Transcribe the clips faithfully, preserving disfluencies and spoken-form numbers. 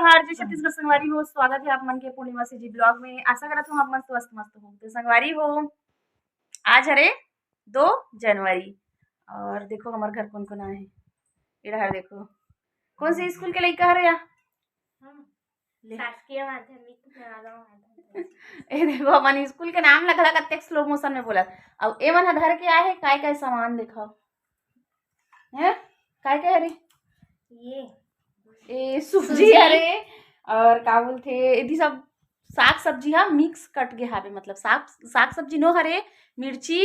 जोहार, जय छत्तीसगढ़ संगवारी हो, स्वागत है आप मन के पूर्णिमा सीजी ब्लॉग में। आशा करत हूँ आप मन स्वस्थ मस्त हो। तो संगवारी हो, आज हरे दो जनवरी और देखो हमर घर कोन कोन आए हे। ये डहर देखो, कोन से स्कूल के लइका हरे या? ले। शासकीय माध्यमिक नागांव माध्यमिक। ए देखो, अपन स्कूल के नाम ल घला कतेक स्लो मोशन में बोलत। अब ए मन ह धर के आए हे, काय काय सामान देखो। हैं? काय काय हरे? ये ए सूजी सूजी। हरे और का बोलथे, एदी सब साग सब्जी हा मिक्स कट गे हावे, मतलब साग, साग सब्जी नो हरे, मिर्ची,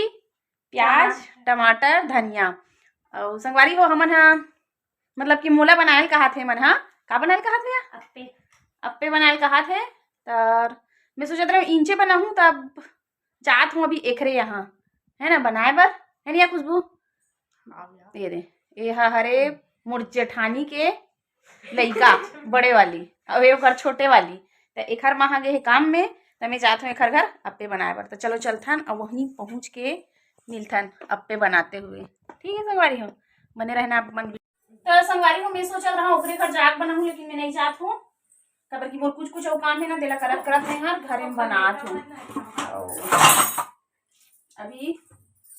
प्याज, टमाटर। टमाटर, धनिया। अउ संगवारी हो, हमन हा, मतलब कि मोला बनायल कहाथे मन हा। का बनायल कहाथे? अप्पे। अप्पे बनायल कहाथे। तर मैं सोचत रहे इंचे बनाहूँ, तब जात हूँ अभी एकरे यहाँ, है ना, बनाए बर, है ना खुशबू? ये दे, ये हा हरे मोर जेठानी के लइका, बड़े वाली, अउ ये ओकर छोटे वाली। त एखर माँ हा गे हे काम में, त मैं जात हूँ एखर घर अप्पे बनाए बर। त चलो चलथन, अउ वहीं पहुँच के मिलथन अप्पे बनाते हुए। ठीक है संगवारी हो, बने रहना आप मन। त संगवारी हो, मैं सोचत रहा ओकरे घर जाके बनाहूँ, लेकिन मैं नहीं जात हूँ, काबर कि मोर कुछ कुछ अउ काम है ना, तेला करत करत मैं हर घरे में बनात हूँ। अभी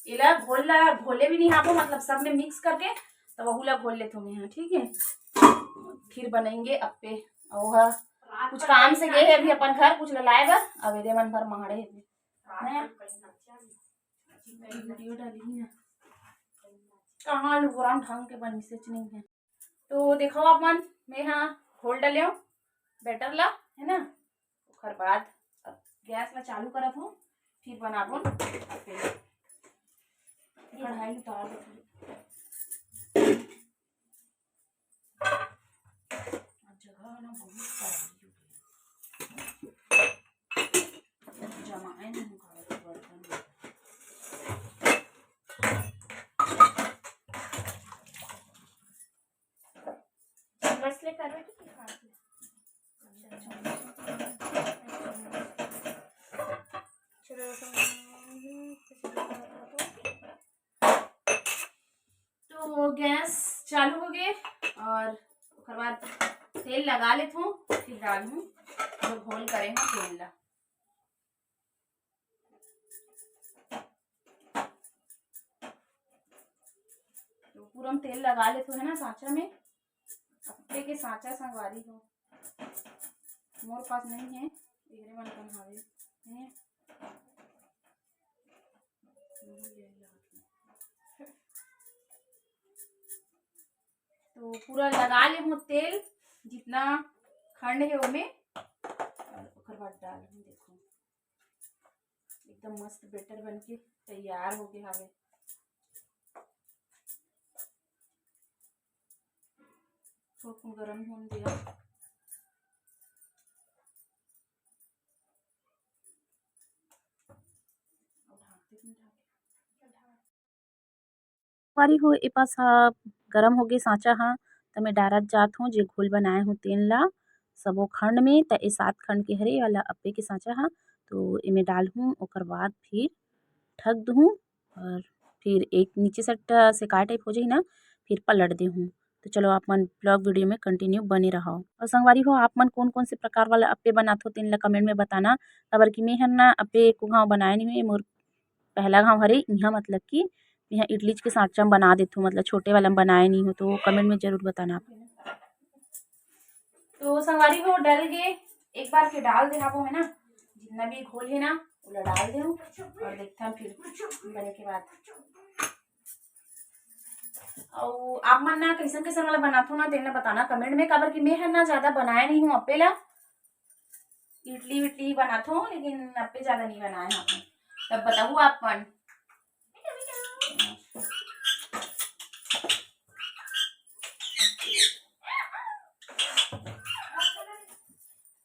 एला घोल ला, घोले भी नहीं हाबो, मतलब सब में मिक्स करके, तो वहू ला घोल लेथो मैं, ठीक है। फिर बनाएंगे अप्पे। अउ हा कुछ काम से गए है अभी अपन घर, कुछ ला लाए बर, अब एदे मन भर माड़े है। मैं वीडियो डाली ना, कहाँ लुगराम ढंग के बनी से नहीं है। तो देखो आप मन, मैं हा घोल डाले हूँ बैटर ला, है ना। ओकर बाद अब गैस ला चालू करत हूँ, फिर बनाबो। कढ़ाई उतार देती हूँ। जगह ना बहुत सारी हो गई। जमाए नहीं हो पावत बर्तन में। चम्मच ले कर बेटी, खा के। चलो, तो गैस चालू हो गए और ओकर बाद तेल लगा लेथूँ, फिर डालूँ जो घोल करे हूँ तेल ला। तो पूरा हम तेल लगा लेथो है ना सांचा में। अप्पे के सांचा संगवारी हो, मोर पास नहीं है, एहरे मन कन हवे। हैं? तो पूरा लगा ले हूँ तेल, जितना खंड है ओमे, और ओकर बाद डाल हूँ। देखो एकदम मस्त बैटर बन के तैयार हो गए हवे। थोड़ा गरम होने दिया। संगवारी हो, ए पास ह गरम होगे सांचा ह, त मैं डारत जात हूँ जे घोल बनाए हूँ तेन ला सबो खंड में। त ए सात खंड के हरे, ये वाला अप्पे के सांचा ह, तो एमे डालहूँ, ओकर बाद फिर ढक दूहूँ और फिर एक नीचे से ट-, सेकाय टाइप हो जाही ना, फिर पलट देहूँ। तो चलो आप मन vlog video में continue बने रहो। और संगवारी हो, आप मन कौन कौन से प्रकार वाला अप्पे बनाथो तेन ला comment में बताना, काबर कि मैं हर ना अप्पे एको घाव बनाए नहीं हूँ, ये मोर पहला घाव हरे इहाँ, मतलब कि इहाँ इडली के सांचा में बना देथो, मतलब छोटे वाला में बनाए नहीं हो, तो comment में जरूर बताना आप। तो संगवारी हो, डल गे, एक बार के डाल दे हाबो है ना, जितना भी घोल है ना, ओला डाल दे और देखथन फिर बने के बाद। अउ आप मन ना कैसन कैसन वाला बनाथो ना, तेन ला बताना comment में, काबर कि मैं हर ना ज्यादा बनाए नहीं हूँ अप्पे ला। इडली विडली बनाथो, लेकिन अप्पे ज्यादा नहीं बनाए हैं अपन। तब बताहू आप मन।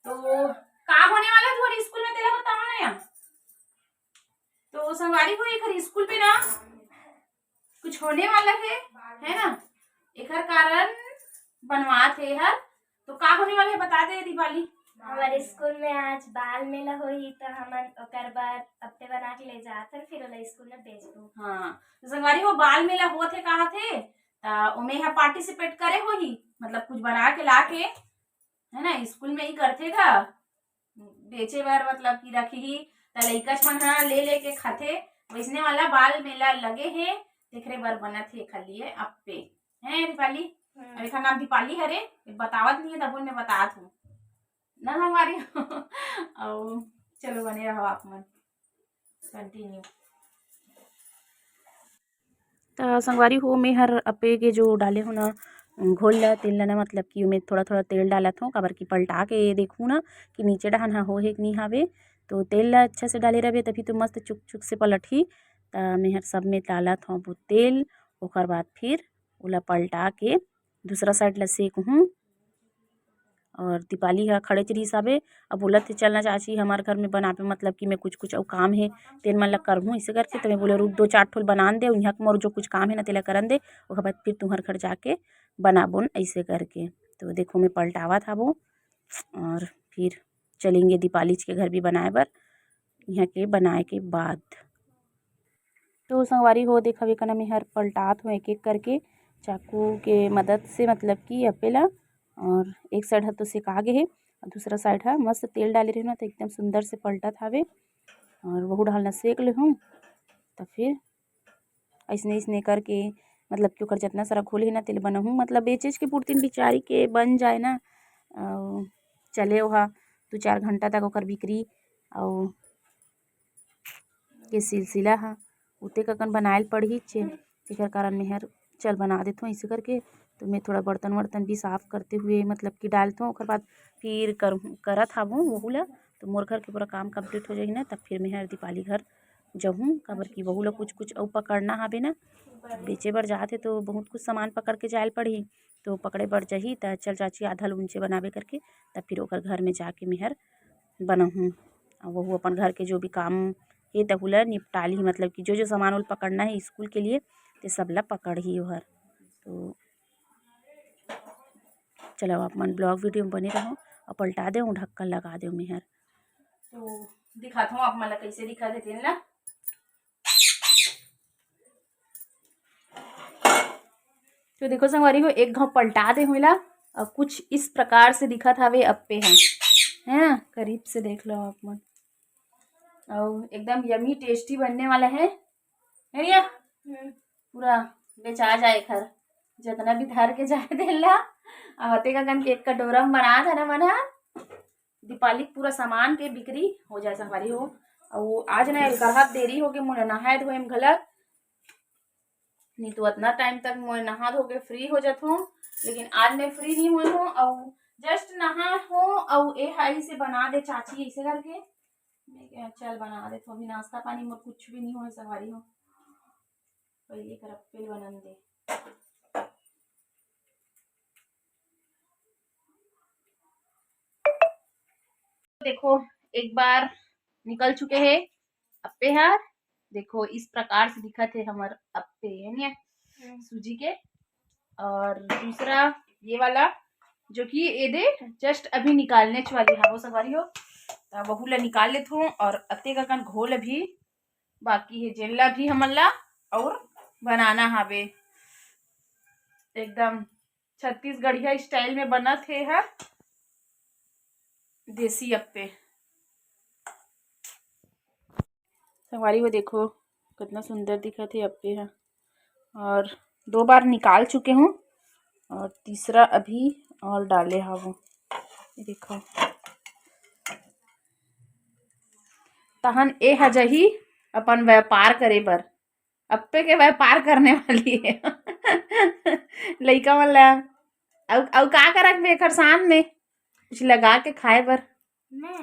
तो का होने वाला है तुम्हारे स्कूल में, तेला बताओ ना यार। तो संगवारी हो, एकर स्कूल में ना कुछ होने वाला है, है ना, एकर कारण बनवात हे हर। तो का होने वाला है, बता दे दीपाली। हमारे स्कूल में आज बाल मेला होही, तो हमन ओकर बर अप्पे बना के ले जात हन, फिर ओला स्कूल में बेचबो। हाँ, तो संगवारी हो, बाल मेला होत हे, कहा थे, त ओमे हा participate करे होही, मतलब कुछ बना के ला के है ना, स्कूल में ही करथे का, बेचे बर मतलब कि रखही, त लइका मन ह ले लेके खाथे। वैसने वाला बाल मेला लगे हे, तेखरे बर बनत हे खाली ये अप्पे। हैं दीपाली? हम्म। अउ एखर नाम दीपाली हरे, बतावत नहीं है, तब मैं बतात हूँ ना संगवारी। अउ चलो बने रहो आप मन, कंटिन्यू। त संगवारी हो, मैं हर अप्पे के जो डाले हो ना घोल ला, तेल ला ना, मतलब कि ओमे थोड़ा-थोड़ा तेल डालत हौं, काबर कि पलटा के देखहूँ ना कि नीचे डहान ह हो हे कि नी हावे। तो तेल ला अच्छा से डाले रहबे, तभी तो मस्त चुक-चुक से पलटही। त मैं हर सब में डालत हौं वो तेल, ओकर बाद फिर ओला पलटा के दूसरा साइड ला सेकहूँ। और दीपाली ह खड़े च रिहिस हाबे, अब बोलत हे, "चलना चाची, हमर घर में बनाबे, मतलब कि मैं कुछ-कुछ अउ काम हे, तेन मन ल करहूँ," अइसे करके। त मैं बोले, "रुक, दो चार ठो ल बनान दे, अउ इहाँ के मोर जो कुछ काम हे ना, तेला करन दे, ओकर बाद फिर तुम्हर घर जाके बनाबोन," अइसे करके। तो देखो, मैं पलटावत हाबो और फिर चलेंगे दीपाली के घर भी बनाए बर, इहाँ के बनाए के बाद। तो संगवारी हो, देखव, एकन में हर पलटात हो एक-एक करके चाकू के मदद से, मतलब कि अप्पे ला। और एक साइड ह तो सेका गे हे, और दूसरा साइड ह मस्त तेल डाले रहे ना, तो एकदम सुंदर से पलटत हावे। और वहू डाल ला सेक लेहूँ, तो फिर अइसने, अइसने करके, मतलब कि ओकर जतना सारा घोल हे ना, तेल बनहूँ, मतलब बेचेच के पूर्ति में बिचारी के बन जाए ना। और चले ओहा दू चार घंटा तक ओकर बिक्री, और के सिलसिला ह उतेक अकन बनाए ल पड़ही चे, तेकर कारण मेहर चल बना देथों अइसे करके। तो मैं थोड़ा बर्तन वर्तन भी साफ करते हुए, मतलब कि डालथों, ओकर बाद फिर कर, करत हाबों वहू ला। तो मोर घर के पूरा काम complete हो जाही ना, तब फिर मेहर दीपाली घर जहूँ, काबर कि वहू ला कुछ कुछ अउ पकड़ना हाबे ना, बेचे बर जात हे तो बहुत कुछ सामान पकड़ के जाए ल पड़ही। तो पकड़े बर जाही त चल चाची आधा ल उंचे बनाबे करके, तब फिर ओकर घर में जाके मेहर बनहूँ। अउ वहू अपन घर के जो भी काम हे, तहू ला निपटा लिही, मतलब कि जो जो सामान ओला पकड़ना हे स्कूल के लिए, ते सब ला पकड़ही ओहर। तो चलो, आप मन vlog video में बने रहो, अउ पलटा देव, ढक्कन लगा देव मेहर। तो दिखात हूँ आप मन ला कैसे दिखत हे तेन ला। तो देखो संगवारी हो, एक घाव पलटा दे हूँ एला, और कुछ इस प्रकार से दिखत हावे अप्पे ह, हैं, करीब से देख लो आप मन। और एकदम yummy tasty बनने वाला है, है रिया? हम्म। पूरा बेचा जाए घर, जितना भी धर के जाए देला, और तेका कन के एक कटोरा में बना था ना मना, दीपाली के पूरा सामान के बिक्री हो जाए संगवारी हो। अउ आज ना एलकरहा देरी हो गे, मोला नहाए धोए में घलक, नहीं तो अतना टाइम तक मैं नहा धो के free हो जात हूँ, लेकिन आज मैं free नहीं हुई हूँ। अउ just नहा हूँ, अउ ए हाई से बना दे चाची ऐसे करके। मैं क्या, चल बना दे, तो अभी नाश्ता पानी मोर कुछ भी नहीं हुआ संगवारी हो, पहले कर अप्पे ल बनन दे। देखो, एक बार निकल चुके हैं अप्पे हर। देखो, इस प्रकार से दिखत हे हमर अप्पे, है नी? हम्म। सूजी के। और दूसरा ये वाला, जो कि ये दे just अभी निकालने च वाली है वो संगवारी हो, त वहू ला निकाल लेत हूँ। और अतेक अकन घोल अभी बाकी हे, जेन ला भी हमन ला और बनाना हावे। एकदम छत्तीसगढ़िया style में बनत हे हर देसी अप्पे। संगवारी हो देखो, कितना सुंदर दिखत हे अप्पे ह। और दो बार निकाल चुके हूँ और तीसरा अभी और डाले हवो। ये देखो, तहन ए ह जही अपन व्यापार करे बर, अप्पे के व्यापार करने वाली है। लइका मन ला अउ, अउ का करक बे एखर साथ में कुछ लगा के खाए बर? मैं?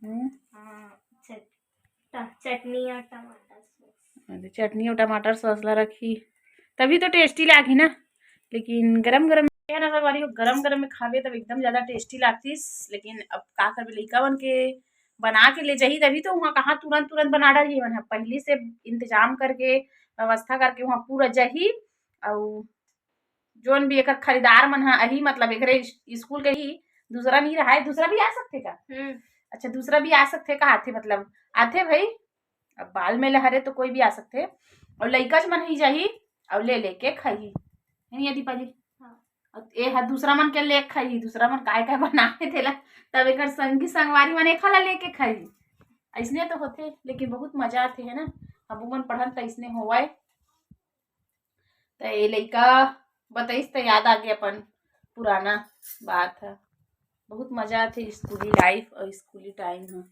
हम्म। हाँ, चट-, ट-, चटनी और टमाटर sauce। अरे, चटनी और टमाटर sauce ला रखी, तभी तो tasty लागही ना। लेकिन गरम गरम है ना, संगवारी हो, गरम गरम में खावे तब एकदम ज्यादा tasty लागतिस। लेकिन अब का करबे, लइका मन के बना के ले जाही, तभी तो वहाँ कहाँ तुरंत तुरंत बना डालही। मन ह पहली से इंतजाम करके, व्यवस्था करके वहाँ पूरा जाही। अउ जोन भी एकर खरीदार मन ह आही, मतलब एकरे स्कूल के ही, दूसरा नहीं रहा है, दूसरा भी आ सकथे का? हम्म। अच्छा, दूसरा भी आ सकथे का? आथे, मतलब आथे भाई, अब बाल में लहरे तो कोई भी आ सकथे। और लइका मन ही जाही और ले लेके खाही, है नहीं दीपाली? हाँ। ए ह दूसरा मन के लेके खाही, दूसरा मन काय काय बनाए तेला, तब एकर संगी संगवारी मन एखर ला लेके खाही। अइसने तो होथे, लेकिन बहुत मजा आथे, है ना? अब उमन पढ़न त अइसने होवय। त ए लइका बताइस त याद आ गे अपन पुराना बात ह। बहुत मजा आथे स्कूली लाइफ और स्कूली टाइम ह।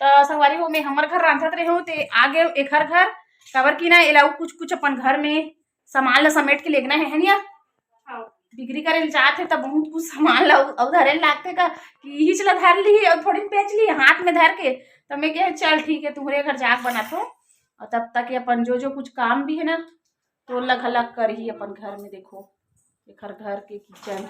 त संगवारी हो, मैं हमर घर रांधत रहे हूँ, ते आ गे एखर घर, काबर कि ना एला अउ कुछ कुछ अपन घर में सामान ला समेट के लेगना है, है निया? हाँ। बिक्री करे ल जात हे त बहुत कुछ सामान ला अउ, अउ धरे ल लागथे का कि इहीच ला धर ली और थोड़ी बेच ली हाथ में धर के। त मैं कहे चल ठीक है, तुम्हरे घर जाके बनाथो और तब तक ये अपन जो जो कुछ काम भी है ना, तो अलग अलग करही अपन घर में। देखो एखर घर के किचन,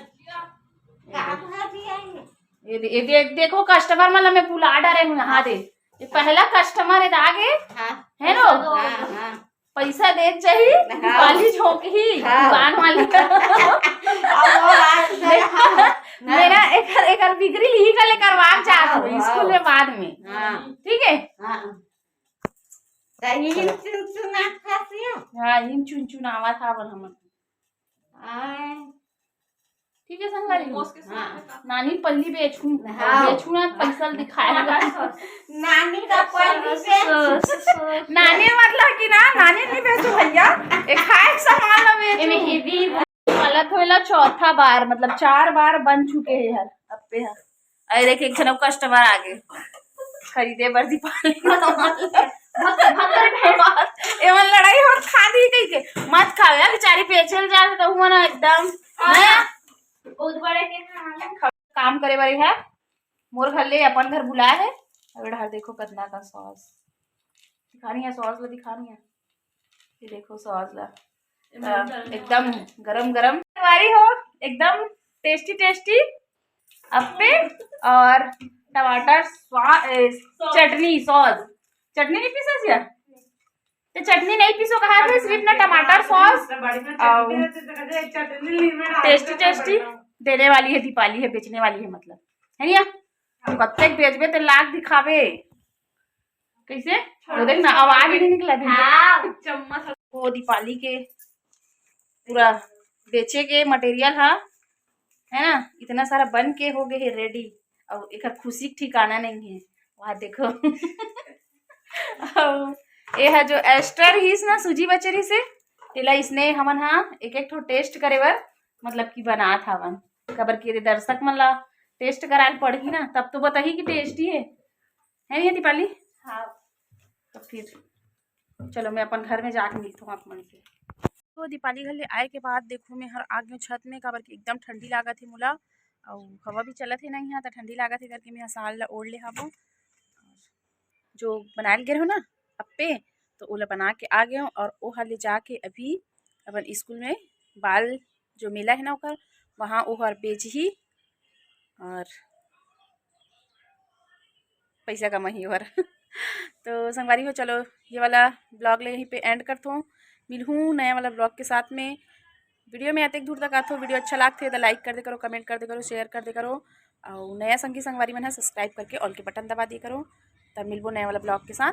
ये दे, ये दे, देखो कस्टमर मन ला मैं बुला डरे हूँ यहाँ दे। ये पहला कस्टमर है आगे, हाँ। है नो? हाँ, हाँ। पैसा देत जाही, हाँ। दीपाली झोंकही, हाँ। दुकान वाली। अब वो बात है, हाँ। मेरा एकर, एकर बिक्री लिही का लेकर बात जात हाँ, हुई हाँ। स्कूल में बाद में। हाँ। ठीक है? हाँ। त इन चुनचुनात हस या? हाँ, इन चुनचुनावत हवन हमन। आय। ठीक है संगवारी हो। हाँ। नानी पल्ली बेचहूँ, हाँ। बेचहूँ ना, पैसा दिखाए ला। नानी का पल्ली बेच। नानी मतलब कि ना, नानी नहीं बेचो भैया, ये खाए के सामान ला बेचो। एमे heavy वाला थोड़ा चौथा बार, मतलब चार बार बन चुके हैं यार, अब पे है। अरे देख, एक झन अउ कस्टमर आ गे खरीदे बर दीपाली। एमन लड़ाई होत खा दी कही के, मत खाओ यार, बेचारी बेचे ल जात हे त उमन एकदम हाँ। बहुत बड़े के हाँ। काम करे बर है, मोर घर ले अपन घर बुलाए है। अब डहर देखो कितना का सॉस दिखानी है, सॉस ला दिखानी है। ये देखो सॉस ला, अ, एकदम गरम गरम तैयारी हो, एकदम टेस्टी टेस्टी अप्पे और टमाटर स्वा-, ए, चटनी सॉस। चटनी नहीं पीसा सिया? तो चटनी नहीं पीसो कहा थे, सिर्फ ना टमाटर सॉस और टेस्टी टेस्टी देने वाली है, दीपाली है, बेचने वाली है, मतलब, है निया? कत्ते बेचबे ते लाग दिखावे। कैसे? वो देख ना, आवाज ही नहीं निकला। हाँ। चम्मच। वो दीपाली के पूरा बेचे के मटेरियल हा, है ना, इतना सारा बन के हो गए है रेडी। अब एकर खुशी के ठिकाना नहीं है। वहाँ देखो। अब ये हा जो एस्टर ही ना, सूजी बचे रही से, तेला इसने हमन हा एक एक ठो टेस्ट करे बर, मतलब कि बनात हवन, काबर कि दर्शक मन ला टेस्ट कराए ल पड़ही ना, तब तो बताही कि टेस्टी है, है नहीं दीपाली? हाँ। तो फिर चलो, मैं अपन घर में जाके मिलता हूँ आप मन से। तो दीपाली घर ले आए के बाद देखो, मैं हर आ गई छत में, काबर कि एकदम ठंडी लागत है मोला, अउ हवा भी चलत है नहीं है, तो ठंडी लागत है करके मैं साल ला ओढ़ ले हवो। जो बनाए ल गे रहो ना अप्पे, तो ओला बना के आ गए हूँ और ओहा ले जाके अभी अपन स्कूल में बाल जो मेला है ना ओकर, वहाँ ओहर बेचही और पैसा कमाही ओहर। तो संगवारी हो, चलो ये वाला ब्लॉग ले यहीं पे एंड करत हूँ। मिलहूँ नया वाला ब्लॉग के साथ में। वीडियो में अतेक दूर तक आथो, वीडियो अच्छा लागथे तो लाइक कर दे करो, कमेंट कर दे करो, शेयर कर दे करो, और नया संगी संगवारी मन है सब्सक्राइब करके ऑल के बटन दबा दिए करो। तब मिलबो नया वाला ब्लॉग के साथ।